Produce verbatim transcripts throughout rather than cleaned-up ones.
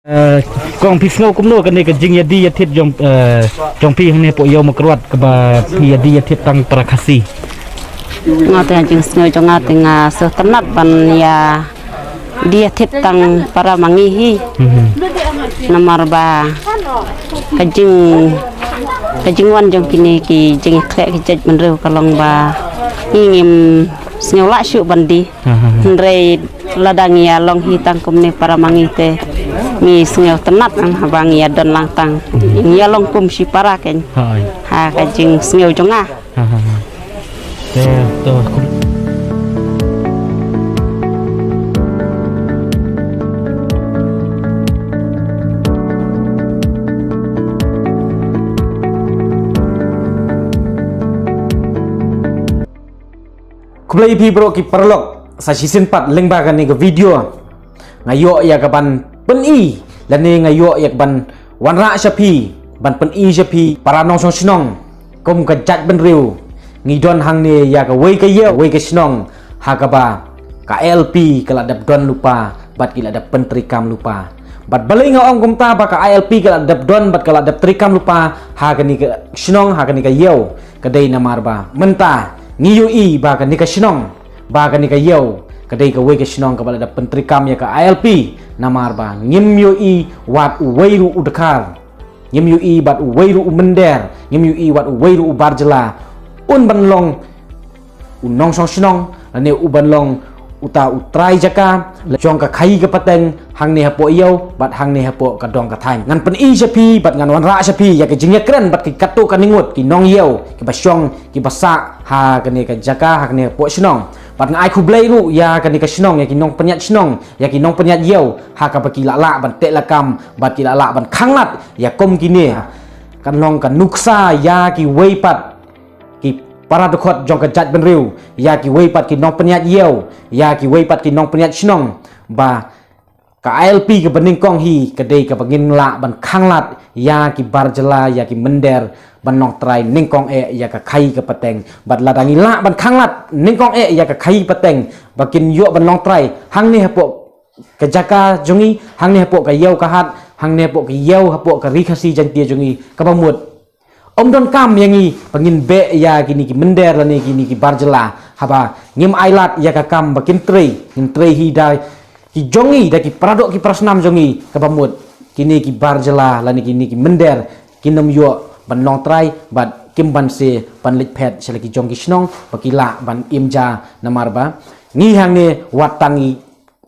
Eh, kong, phi sngew kumno kane ka jingïadie ïathied jong, eh, jong phi hangne hapoh Ïew Mawkyrwat kaba phi ïadie ïathied tang para Khasi? Nga te jingsngew jong nga te nga sngewtynnat ban ïadie ïathied tang para ma ngi hi. Mhm. Namar ba ka jing, ka jingwan jong kine ki jingïakhleh ki jaitbynriew ka long ba ngi ngim sngew lah shuh ban die. Aha. Hynrei lada ngi ïa long hi tang kumne para ma ngi te ngi sngewtynnat, haba ngi ïa don lang tang. Mhm. Ngi ïa long kum shi para kein. Hai. Ha ka jingsngew jong nga. Aha. Te to kum- Khublei phi baroh ki paralok, sa shisien pat lyngba kane ka video nga ïoh ïa ka ban pyni lane nga ïoh ïa ka ban wanrah sha phi, ban pyni sha phi para nongshong shnong kum ka jaitbynriew. Ngi don hangne ïa kawei ka ïew, wei ka shnong ha kaba ka I L P ka la dep don lypa bad ki la dep pyntreikam lypa. Bad balei nga ong kumta ba ka I L P ka la dep don bad ka la dep treikam lypa ha kane ka shnong, ha kane ka ïew? Ka dei namar ba mynta ngi ïohi ba kane ka shnong, ba kane ka ïew ka dei kawei ka shnong kaba la dep pyntreikam ïa ka I L P, namar ba ngim ïohi wat uwei ruh u dkhar, ngim ïohi bad uwei ruh u mynder, ngim ïohi wat uwei ruh u bar jylla un ban long u nongshong shnong lane u ban long uta u trai jaka jong ka khaïi ka pateng hangne hapoh ïew bad hangne hapoh ka dong ka thaiñ. Ngan pyni sha phi bad ngan wanrah sha phi ïa ka jingïakren bad ki katto katne ngut ki nongïew kiba shong kiba sah ha kane ka jaka, ha kane hapoh shnong. Bad nga ai khublei ruh ïa kane ka shnong, ïa ki nongpynïaid shnong, ïa ki nongpynïaid ïew ha kaba ki la lah ban teh lakam bad ki la lah ban khanglad ïa kum kine. Kan long ka nuksa ïa kiwei pat ki para dkhot jong ka jaitbynriew, ïa kiwei pat ki nongpynïaid ïew, ïa kiwei pat ki nongpynïaid shnong, ba ka I L P kaba nyngkong hi ka dei kaba ngin lah ban khanglad ïa ki bar jylla, ïa ki mynder ban long trai nyngkong eh ïa ka khaïi ka pateng. Bad lada ngi lah ban khanglad nyngkong eh ïa ka khaïi pateng ba kin ïoh ban long trai hangne hapoh ka jaka jong ngi, hangne hapoh ka ïew ka hat, hangne hapoh ka ïew, hapoh ka Ri Khasi Jaiñtia jong ngi, kaba mut ym donkam ïa ngi ba ngin beh ïa kine ki mynder lane kine ki bar jylla haba ngim ai lad ïa ka kam ba kin trei. Ngin trei hi da ki jong ngi, da ki paradoh ki parasnam jong ngi, kaba mut kine ki bar jylla lane kine ki mynder kin ym ïoh ban long trai bad kim banse ban leit phet sha la ki jong ki shnong ba ki lah ban im ja. Namar ba ngi hangne wat tang ngi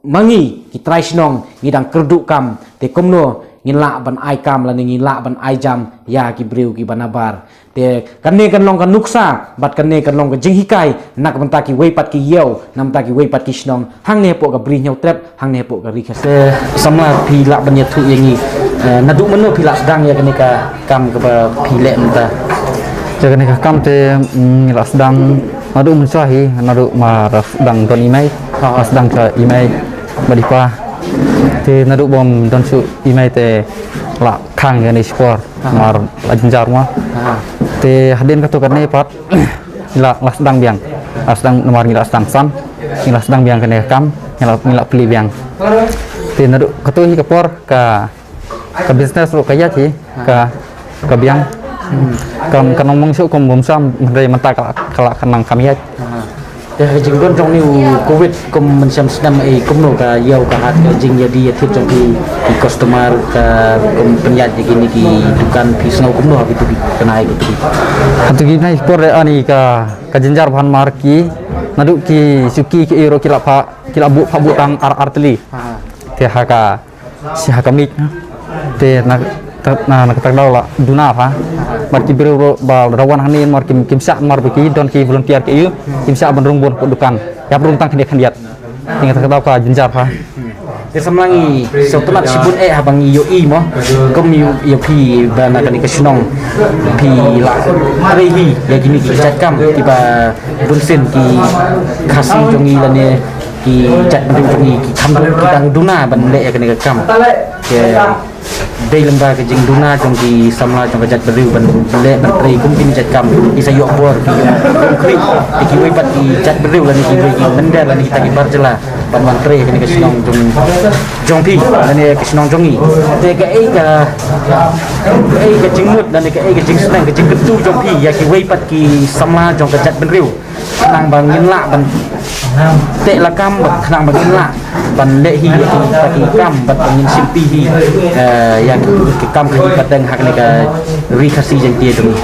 ma ngi ki trai shnong ngi dang kyrduh kam, te kumno ngin lah ban ai kam lane ngin lah ban ai jam ïa ki briew kiba nabar? Te kane kan long ka nuksa bad kane kan long ka jinghikai na ka bynta kiwei pat ki ïew, na bynta kiwei pat ki shnong hangne hapoh ka Bri Hynñiewtrep, hangne hapoh ka Ri Khasi. Te samla, phi lah ban ïathuh ïa ngi, eh, naduh mynno phi lah sdang ïa kane ka kam kaba phi leh mynta? Ïa kane ka kam te, mm, ngi lah sdang naduh mynshuwa hi, naduh mar sdang don i mei, ha, ha, mar sdang sha i mei bad i pa. Te naduh bym don shuh i mei te la khang ïa kane shipor, ha, ha, mar la jynjar mo. Ha. Te hadien kato kane pat ngi la, la sdang biang. La sdang namar ngi la sdang san, ngi la sdang biang kane ka kam, ngi la, ngi la plie biang. Te naduh kato hi ka por ka ka business ruh ka ïaid hi, ka, ka biang. Hmm. Kam, ka nongmong shuh kum bym sham, hynrei mynta ka, ka la, ka nang kam ïaid. Aha. Te ka jingdon jong une u Covid kum mynshem snem, eh, kumno ka ïew ka hat, ka jingïadie ïathied jong ki, ki customer, ka kum pynïaid ïa kine ki dukan, phi sngew kumno ha kito ki bnai, kito ki? Ha kito ki bnai por re ani ka, ka jynjar bha namar ki, naduh ki shuki ki ïoh ruh ki la pha, ki la buh, pha buh tang ar, ar tylli. Aha. Te ha ka shi ha ka miej, ha. Te na, ta, na, na kata ka daw la duna pha. Bad ki briew ruh ba la wan hangne namar kim, kim shah namar ba ki don ki volunteer ki ïa, kim shah ban rung bun hapoh dukan. Ïap rung tang khyndiat khyndiat. Te kata ka daw ka jynjar pha. Te samla ngi sngewtynnat shibun eh haba ngi ïohi mo. Kum ïa, ïa phi ba na kane ka shnong phi la trei hi ïa kine ki jait kam kiba bun sien ki Khasi jong ngi lane ki jait bynriew jong ngi ki kham duna, ki dang duna ban leh ïa kane ka kam. Te Dei lyngba ka jingduna jong ki samla jong ka jaitbynriew ban leh ban trei kum kine ki jait kam, ki sa ïoh bor, ki ïoh khlieh. Te kiwei pat ki jaitbynriew lane kiwei ki mynder lane kita ki bar jylla ban wan trei ha kane ka shnong jong, jong phi lane ka shnong jong ngi. Te kaei ka, kaei ka jingmut lane kaei ka jingsneng, ka jingkyntu jong phi ïa kiwei pat ki samla jong ka jaitbynriew, khnang ba ngin lah ban teh lakam, ba khnang ba ngin lah ban leh hi ïa kita ki kam, bad ba ngin shim phi hi, eh, ïa ki, ki kam khaïi pateng ha kane ka Ri Khasi Jaiñtia jong ngi.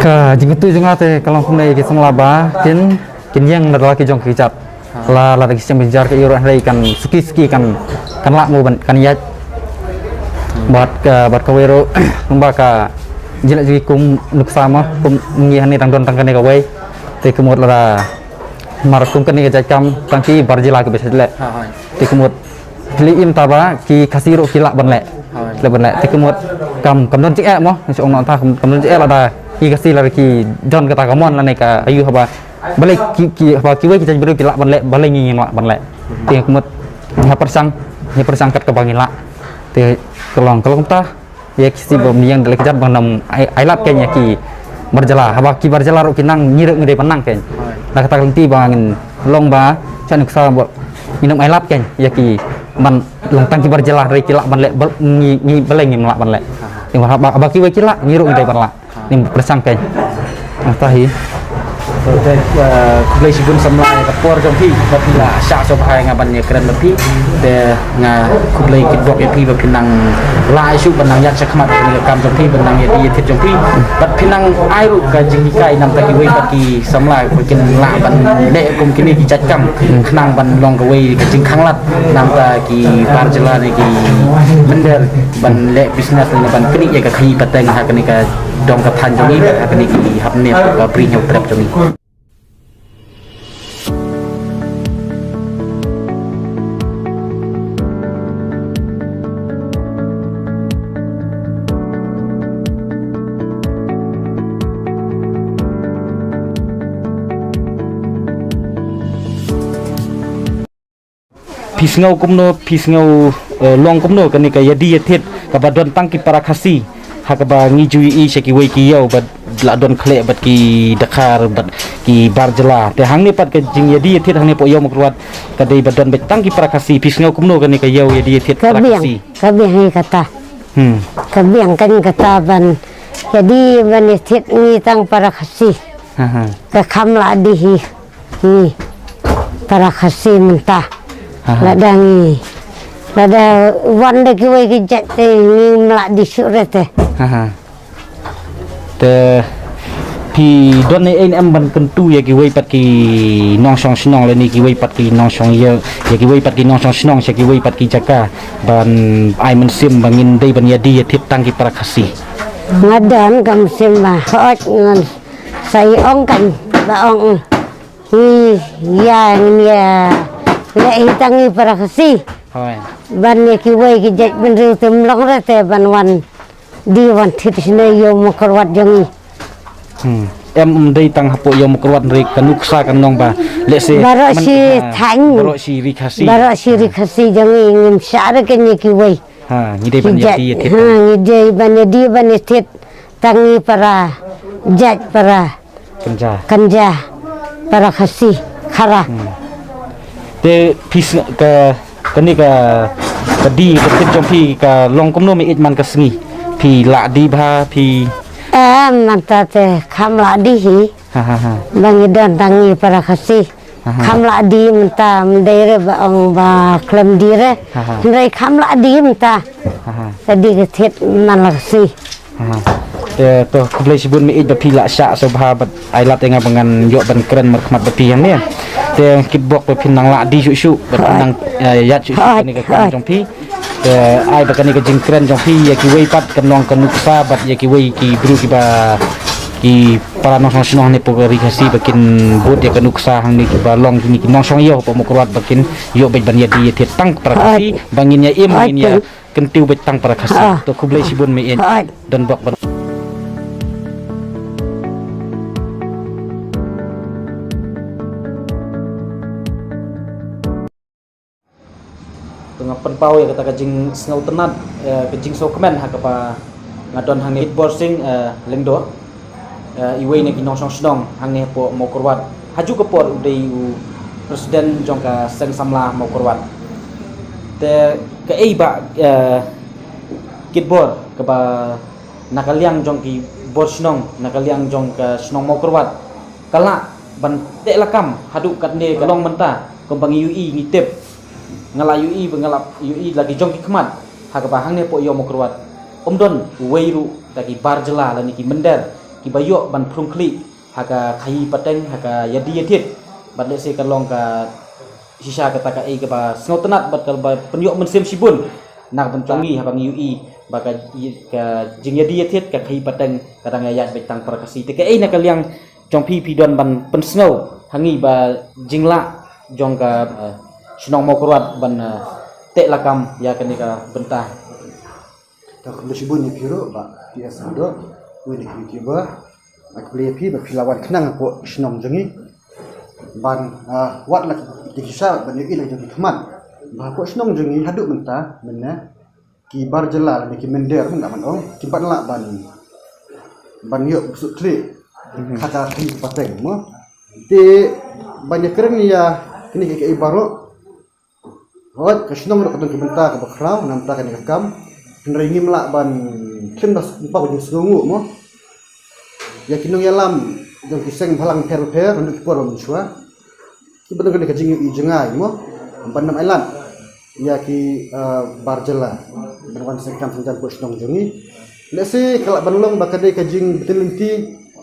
Ka jingkyntu jong nga te ka long kumne, ki samla ba kin, kin ïeng na la ki jong ki jait. La, la da ki seng bynjar ka ïuh ruh, hynrei kan suki suki kan, kan lah mo ban, kan ïaid. Bad ka, bad kawei ruh kumba ka jingeh jong ngi kum nuksa mo, kum ngi hangne dang don tang kane kawei. Te ka mut lada mar kum kane ka jait kam tang ki bar jylla kiba shait leh. Ha, ha. Te ka mut phi la im ta ba ki Khasi ruh ki lah ban leh. Ha. Lah ban leh. Te ka mut kam, kam don jingeh mo, ngi shu ong noh ta, kam, kam don jingeh lada ki Khasi lada ki don kata ka mon lane ka ayu haba balei ki, ki, haba kiwei ki jaitbynriew ki lah ban leh, balei ngi ngim lah ban leh. Te ka mut ngi pyrshang, ngi pyrshang kat kaba ngi lah. Te ka long, ka long kumta. Ïa ki shu bym ïeng da la ki jait ban ym ai, ai lad kein ïa ki bar jylla. Haba ki bar jylla ruh ki nang, ngi ruh ngi dei ban nang kein. Hooid. Da kata ka lynti ba ngin long ba shah nuksa ba ngin ym ai lad kein ïa ki ban long tang ki bar jylla, hynrei ki lah ban leh, bal-, ngi, ngi balei ngim lah ban leh. Ha. Ïa haba, haba kiwei ki lah, ngi ruh ngi dei ban lah. Ngin pyrshang kein. Nangta hi. Te, eh, khublei shibun samla ïa ka por jong phi ba phi la shah sngewbha ïa nga ban ïakren bad phi. Te nga khublei kitbok ïa phi ba phi nang lah shuh ban nang ïaid shakhmat ïa ka kam jong phi, ban nang ïa die ïa thied jong phi. Bad phi nang ai ruh ka jinghikai namta kiwei pat ki samla ba kin lah ban leh kum kine ki jait kam, khnang ban long kawei ka jingkhanglad namta ki bar jylla ne ki mynder ban leh business ne ban knieh ïa ka khaïi pateng ha kane ka dong ka thaiñ jong ngi, ha kane ki hapdeng ka Bri Hynñiewtrep jong ngi. Phi sngew kumno, phi sngew, eh, long kumno kane ka ïadie ïathied kaba don tang ki para Khasi, ha kaba ngi ju ïohi sha kiwei ki ïew ba la don khleh bad ki dkhar bad ki bar jylla. Te hangne pat ka jingïadie ïathied hangne hapoh ïew Mawkyrwat ka dei ba don beit tang ki para Khasi. Phi sngew kumno kane ka ïew ïadie ïathied para Khasi? Ka biang, ka biang hi kata. Hmm. Ka biang kan kata ban ïadie ban ïathied ngi tang para Khasi. Ha, ha. Ka kham lah die hi. Ngi para Khasi mynta. Aha. Lada ngi, lada wan da kiwei ki jait te ngim lah die shuh re te. Aha. Te phi don ei ei ne em ban kyntu ïa kiwei pat ki nongshong shnong lane kiwei pat ki nongshong ïew, ïa kiwei pat ki nongshong shnong sha kiwei pat ki jaka ban ai mynsiem ba ngin dei ban ïadie ïathied tang ki para Khasi? Nga don ka mynsiem ba hooid, ngan sa ïa ong kan ba ong. Ngi ïa, ngi ïa leh hi tang ngi para Khasi. Hooid. Ban ïa kiwei ki jait bynriew te ym long re te ban wan die wan thied shane ïew Mawkyrwat jong ngi. Hmm. Em, ym dei tang hapoh ïew Mawkyrwat, hynrei ka nuksa kan long ba lehse baroh shi thaiñ, baroh shi ri Khasi. Baroh shi ri Khasi jong ngi ngim shah re kein ïa kiwei. Ha, ngi dei ban ïadie ïathied. Ha, ngi dei ban ïadie ban ïathied tang ngi para jait, para Kynja. Kynja, para Khasi, Khara. Hmm. Te phi sngew ka, kane ka, ka die ka thied jong phi ka long kumno mynta man ka sngi? Phi lah die bha, phi? Em, mynta te kham lah die hi. Ha, ha, ha. Ba ngi don tang ngi para Khasi. Aha. Kham lah die mynta, ym dei re ba ong ba khlem die re. Aha. Hynrei kham lah die mynta. Aha. Ka die ka thied man la ka sngi. Aha. Te to khublei shibun mynta ba phi la shah sngewbha bad ai lad ïa nga ba ngan ïoh ban kren markhmat bad phi hangne. Te kitbok ba phin nang lah die shuh shuh, ba phin nang, eh, ïaid shuh shuh kane ka kam jong phi. Te ai ba kane ka jingkren jong phi ïa kiwei pat kan long ka nuksa bad ïa kiwei ki briew kiba, ki para nongshong shnong ne hapoh ka ri Khasi ba kin bud ïa ka nuksa hangne kiba long kine ki nongshong ïew hapoh Mawkyrwat ba kin ïoh beit ban ïadie ïathied tang para Khasi, ba ngin ïa im, ngin ïa kyntiew beit tang para Khasi. To khublei shibun mynta. Don bok ban To nga Pynpaw ïa kata ka jingsngewtynnad, eh, ka jingsngewkmen ha kaba nga don hangne, Kitbor Sing, eh, Lyngdoh, eh, iwei na ki nongshong shnong hangne hapoh Mawkyrwat, ha ju ka por u dei u president jong ka seng samla Mawkyrwat. Te kaei bah, eh, Kitbor, kaba na ka liang jong ki bor shnong, na ka liang jong ka shnong Mawkyrwat, ka lah ban teh lakam haduh katne ka long mynta, kumba ngi ïohi ngi tip. Nga lah ïohi ba nga lah ïohi la ki jong ki khmat, ha kaba hangne hapoh ïew Mawkyrwat, ym don uwei ruh da ki bar jylla lane ki mynder kiba ïoh ban phrung khlieh ha ka khaïi pateng, ha ka ïadie ïathied. Bad lehse ka long ka shisha kata kaei kaba sngewtynnad bad kaba pynïoh mynsiem shibun na ka bynta ngi, haba ngi ïohi ba ka, ka jingïadie ïathied, ka khaïi pateng ka dang ïaid beit tang para Khasi. Te kaei na ka liang jong phi, phi don ban pynsngew ha ngi ba jinglah jong ka, eh, shnong Mawkyrwat ban, eh, teh lakam ïa kane ka bynta? Te khublei shibun ïa phi ruh, bah T S Lyngdoh, uwei na ki YouTuber. Khublei ïa phi ba phi la wan khnang hapoh shnong jong ngi ban, ah, wad la ki shisha ban ïohi la ki jong ki khmat ba hapoh shnong jong ngi haduh mynta mynne ki bar jylla lane ki mynder, mynta ban ong, kim pat lah ban, ban ïoh bunsuk khlieh ha ka khaïi pateng mo. Te ban ïakren ïa kine kiei kiei baroh, hooid, ka shnong ruh ka don ka bynta kaba khraw na ka bynta kane ka kam. Hynrei ngim lah ban khlem da pynpaw ka jingsngewnguh mo ïa ki nongïalam jong ki seng bhalang pher bapher naduh ki por ba mynshuwa, kiba don kane ka jingïohi jngai mo, ban ym ailad ïa ki, eh, bar jylla ban wan seng kam seng jam hapoh shnong jong ngi. Lehse ka lah ban long ba ka dei ka jingbtin lynti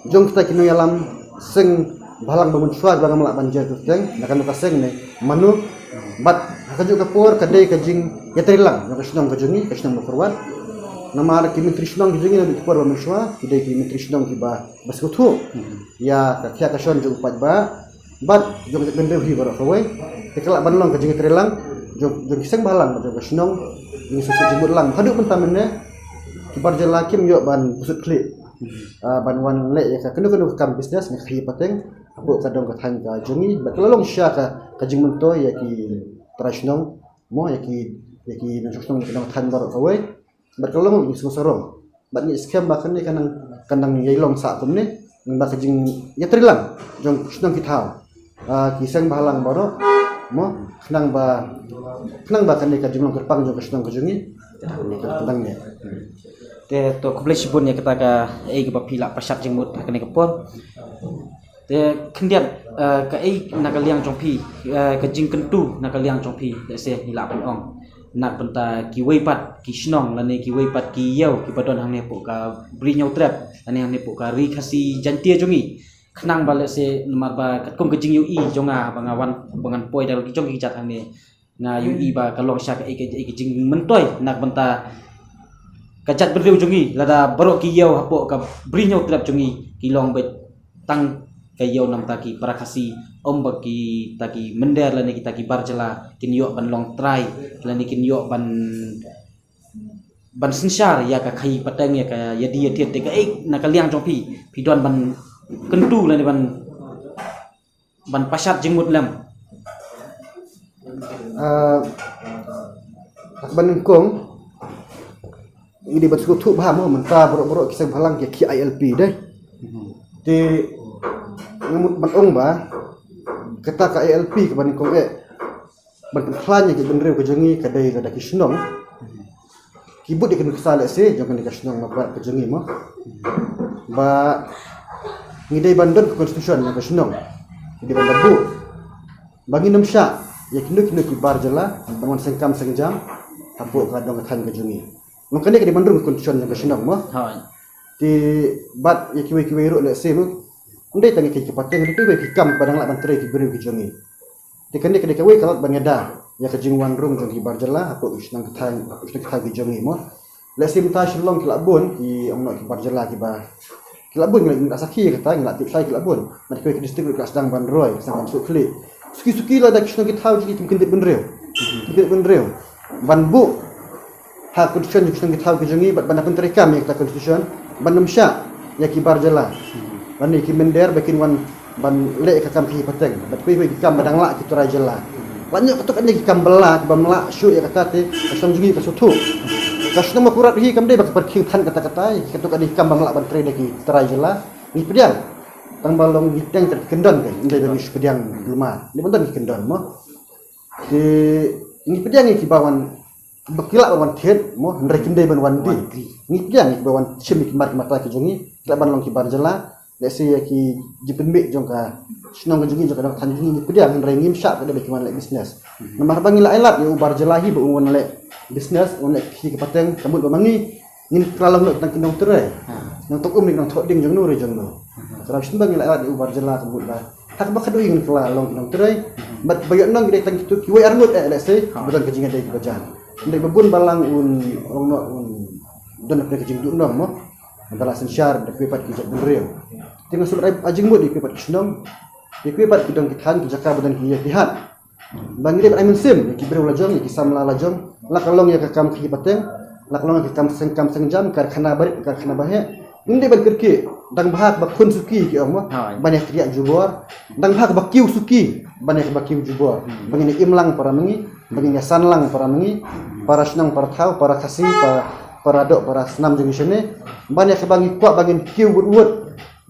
jong kita ki nongïalam seng bhalang ba mynshuwa ba ngam lah ban jer kyrteng na kano ka seng ne mano. Bad ha kajuh ka por ka dei ka jingïatreilang jong ka shnong ka jong ngi, ka shnong Mawkyrwat. Namar ki myntri shnong ki jong ngi naduh ki por ba mynshuwa ki dei ki myntri shnong kiba, ba sngewthuh ïa ka khia ka shon jong u paidbah bad jong ka jaitbynriew hi baroh kawei. Te ka lah ban long ka jingïatreilang jong, jong ki seng bhalang bad jong ka shnong, jong ki seng jingmut lang. Haduh mynta mynne ki bar jylla kim ïoh ban bunsuk khlieh, ah, ban wan leh ïa ka kano kano ka kam business ne ka khaïi pateng hapoh ka dong ka thaiñ ka jong ngi. Bad ka la long shisha ka, ka jingmyntoi ïa ki trai shnong mo, ïa ki, ïa ki nongshong shnong, ïa ki nongthaiñ baroh kawei. Bad ka long ka jingsngewsarong. Bad ngi skhem ba kane ka nang, ka nang ïai long sah kumne, nang ba ka jingïatreilang jong shnong ki thaw, ah, ki seng bhalang baroh mo, khnang ba, khnang ba kane ka jinglong kyrpang jong ka shnong ka jong ngi ka nang ne. Te to khublei shibun ïa kata kaei kaba phi la pynshad jingmut ha kane ka por. Te khyndiat, eh, kaei na ka liang jong phi, eh, ka jingkyntu na ka liang jong phi, lehse ngi lah ban ong, na ka bynta kiwei pat ki shnong lane kiwei pat ki ïew kiba don hangne hapoh ka Bri Hynñiewtrep lane hangne hapoh ka Ri Khasi Jaiñtia jong ngi, khnang ba lehse namar ba katkum ka jingïohi jong nga ba nga wan, ba ngan poi da la ki jong ki kjat hangne, nga ïohi ba ka long shisha kaei kaei ka jingmyntoi na ka bynta ka jaitbynriew jong ngi, lada baroh ki ïew hapoh ka Bri Hynñiewtrep jong ngi ki long beit tang ka ïew na ka bynta ki para Khasi, ym ba kita ki mynder lane kita ki bar jylla kin ïoh ban long trai lane kin ïoh ban, ban synshar ïa ka khaïi pateng, ïa ka ïadie ïathied. Te kaei na ka liang jong phi, phi don ban kyntu lane ban, ban pynshad jingmut lem? Ah, ha kaba nyngkong ngi dei ban sngewthuh bha mo, mynta baroh baroh ki seng bhalang ki khie I L P dei. Te nga mut ban ong ba kata ka I L P kaba nyngkong eh ban pynkhlaiñ ïa ka jaitbynriew ka jong ngi ka dei lada ki shnong ki bud ïa ka nuksa lehse jong kane ka shnong Mawkyrwat ka jong ngi mo, ba ngi dei ban don ka constitution jong ka shnong, ngi dei ban da buh ba ngin ym shah ïa kino kino ki bar jylla ban wan seng kam seng jam hapoh ka dong ka thaiñ ka jong ngi. Long kane ka dei ban rung ka constitution jong ka shnong mo. Hooid. Te bad ïa kiwei kiwei ruh lehse mo, ym dei tang ïa ki pateng, ïa kiwei ki kam ba dang lah ban trei ki briew ki jong ngi. Te kane ka dei kawei ka lad ban ïada ïa ka jingwan rung jong ki bar jylla hapoh ki shnong ki thaiñ, hapoh ki shnong ki thaiñ ki jong ngi mo. Lehse mynta Shillong ki la bun, ki ong noh ki bar jylla kiba, ki la bun, ngi la sakhi ïa kata, ngi la tip shai ki la bun. Bad kiwei ki district ruh ki la sdang ban roi, sdang ban suk khlieh. Suki suki lada ki shnong ki thaw jong ngi kim kyntiew bynriew, kim kyntiew bynriew ban buh ha constitution jong ki shnong ki thaw ki jong ngi, bad ban da pyntreikam ïa kata constitution ban ym shah ïa ki bar jylla lane ki mynder ba kin wan ban leh ïa ka kam khaïi pateng, bad kiwei kiwei ki kam ba dang lah ki trai jylla. Wat ïoh katto katne ki kam bylla, ki bym lah shuh ïa kata te, ka shnong jong ngi ka sngewthuh. Ka shnong Mawkyrwat hi kam dei ba ka pyrkhing than katta katta, katto katne ki kam bym lah ban trei da ki trai jylla. Ngi pdiang. Tang ba long ngi pdiang ka kyndon ka, ym dei ba ngi shu pdiang luma. Ngi ban don ki kyndon mo. Te ngi pdiang ïa ki ba wan, ba ki lah ban wan thied mo, hynrei kim dei ban wan die. Ngi pdiang ïa ki ba wan shim ïa ki mar ki mata ki jong ngi, ki lah ban long ki bar jylla. Let's say ïa ki jingpynmih jong ka shnong ka jong ngi, jong ka dong than jong ngi, ngi pdiang, hynrei ngim shah ka dei ba ki wan leh business. Namar ba ngi la ai lad ïa u bar jylla hi ba un wan leh business, un leh ki ka pateng, ka mut ba ma ngi ngin kylla long noh tang ki nongtrei. Nongthoh um ne nongthoh ding jong no re jong no. Ka dei shisha ba ngi la ai lad ïa u bar jylla ka mut ba ha kaba khadduh ngin kylla long ki nongtrei. Bad ba ïoh nong ki dei tang kito kiwei ar ngut eh, let's say, ba don ka jingïadei kaba jan. Ym dei ba bun balang un ong noh un don ka jingduh nong mo. Mynta la synshar da kiwei pat ki jaitbynriew. Te nga shu ai jingmut ïa kiwei pat ki shnong, ïa kiwei pat ki dong ki thaiñ, ki jaka ba don ki ïa ki hat. Ba ngi dei ban ai mynsiem ïa ki briew la jong, ïa ki samla la jong, la ka long ïa ka kam khih pateng, la ka long ïa ka kam seng, kam seng jam, karkhana barit, karkhana baheh. Ngim dei ban kyrkieh, dang bha ba khun suki ki ong mo, ban ïa kyrkieh jubor, dang bha ba kiew suki ban ïa ba kiew jubor. Ba ngin ïa im lang para ma ngi, ba ngin ïa san lang para ma ngi, para shnong, para thaw, para Khasi, para, para doh, para snam jong ngi shane. Ban ïa kaba ngi kwah ba ngin kiew wut wut,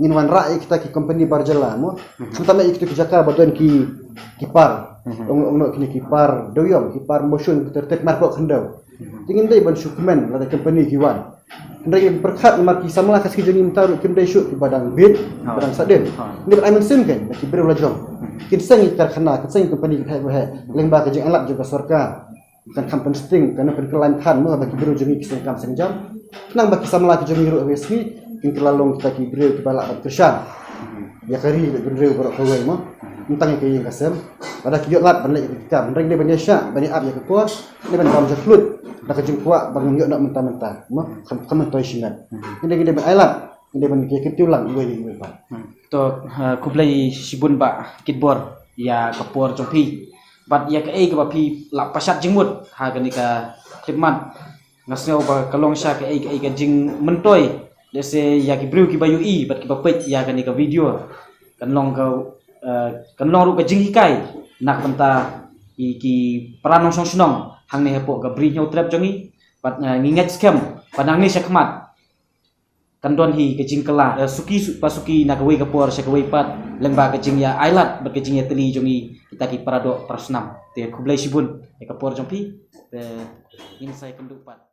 ngin wanrah ïa kita ki company bar jylla mo. Khamtam ïa kita ki jaka ba don ki, ki par. Ong, ong noh kine ki par dewiong, ki par moshun, ki tertek marpoh khyndew. Te ngin dei ban shu kmen lada company ki wan. Hynrei pyrkhat namar ki samla Khasi jong ngi mynta ruh kim dei shuh kiba dang bit, kiba dang sahdien. Ngin dei ban ai mynsiem kein ba ki briew la jong kin seng ïa ki karkhana, kin seng ïa ki company ki thaiñ baheh lyngba ka jingailad jong ka sorkar. Kan kham pynsting, kan pynkylla than mo ba ki briew jong ngi ki seng kam seng jam. Khnang ba ki samla ki jong ngi ruh ha ka sngi kin kylla long kita ki briew kiba lah ban kyrshan ïa ka ri bad bynriew baroh kawei mo. Ym tang ïa ka ïing ka sem. Lada ki ïoh lad ban leh ïa ka kam, hynrei ngin dei ban ïa shah, ban ïa ap ïa ka por, ngin dei ban bam jakhluit da ka jingkwah ba ngin ïoh noh mynta mynta mo. Kham, kham myntoi shimet. Ngin dei, ngin dei ban ai lad, ngin dei ban ïa kyntiew lang iwei ïa iwei pat. To, ha, khublei shibun Bah Kitbor ïa ka por jong phi bad ïa kaei kaba phi la pashat jingmut ha kane ka khyllipmat. Nga sngew ba ka long sha kaei kaei ka jingmyntoi, lehse ïa ki briew kiba ïohi bad kiba peit ïa kane ka video, kan long ka, eh, kan long ruh ka jinghikai na ka bynta ïa ki para nongshong shnong hangne hapoh ka Bri Hynñiewtrep jong ngi. Bad, eh, ngi ngeit skhem ba nangne sha khmat kan don hi ka jingkylla, eh, suki, su-, ba suki na kawei ka por sha kawei pat lyngba ka jingïa ailad bad ka jingïatylli jong ngi kita ki para doh para snam. Te khublei shibun ïa ka por jong phi. Te ngin sa ïakynduh pat.